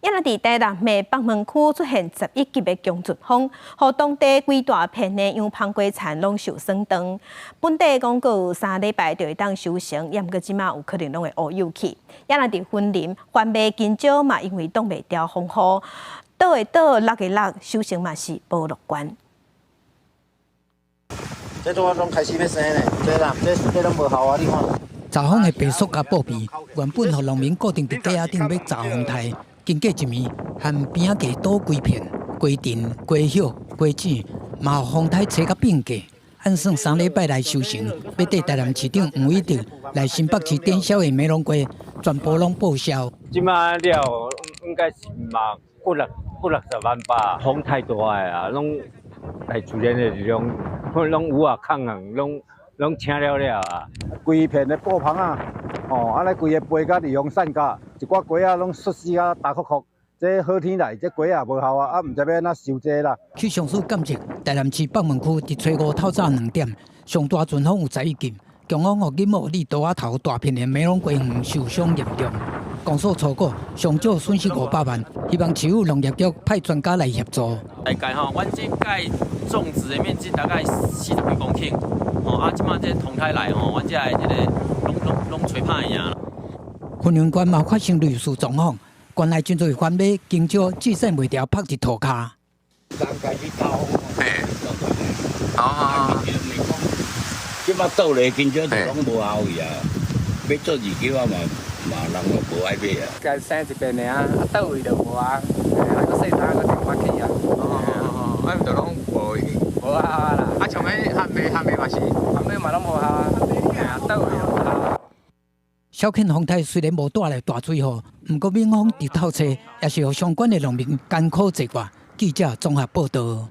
也若佇台南的北門區出現11級的強陣風，予當地規大片的養蜂雞田攏受損斷。本地講閣有3禮拜就會當收成，也毋過這馬有可能攏會烏有去。也若佇雲林，番麥香蕉嘛，因為擋袂牢風雨，倒的倒，落的落，收成嘛是無樂觀。這拄仔攏開始欲生咧，這啦，這這攏無效啊！你看。閘風的白塑膠布被，原本予農民固定佇粿仔頂欲閘風颱，經過一暝，和邊仔地倒規片，瓜藤、瓜葉、瓜子，嘛予風颱吹甲變價。按算3禮拜來收成，欲綴台南市長黃偉哲來新北市展銷的梅龍瓜，全部攏報銷。這馬了應該是嘛幾六幾六十萬吧，風太大啊，攏大自然的力量，攏有啊空啊，攏攏青了了啊。規片的布棚啊，哦，按呢規个被甲利用散架，一寡瓜仔攏摔死啊，焦硞硞。這好天來，這瓜仔無效啊，啊，毋知欲按怎收這啦。氣象署監測，台南市北門區佇初五透早2點，上大陣風有11級，強風予錦湖里島仔頭大片的梅龍瓜園受傷嚴重。公所初估上少損失500萬，希望市府農業局派專家來協助。大概吼，阮這屆種植的面積大概40幾公頃，吼啊，這馬這風颱來吼，阮這的這個攏攏攏吹歹去啊。雲林縣嘛發生類似狀況，縣內真濟番麥、香蕉支撐袂牢，曝佇塗跤。嘿，好好好。這馬倒來香蕉就攏無效去啊，欲做二級啊嘛嘛人攏無愛買啊。共生一遍爾，啊倒位就無啊，啊閣細三閣電話去啊。哦哦哦，啊就攏無無效啊啦。啊像彼番麥番麥嘛是，番麥嘛攏無效啊，啊倒位就無效。小犬風颱雖然無帶來大水雨，毋過猛風直透吹，也是予相關的農民艱苦坐掛。記者綜合報導。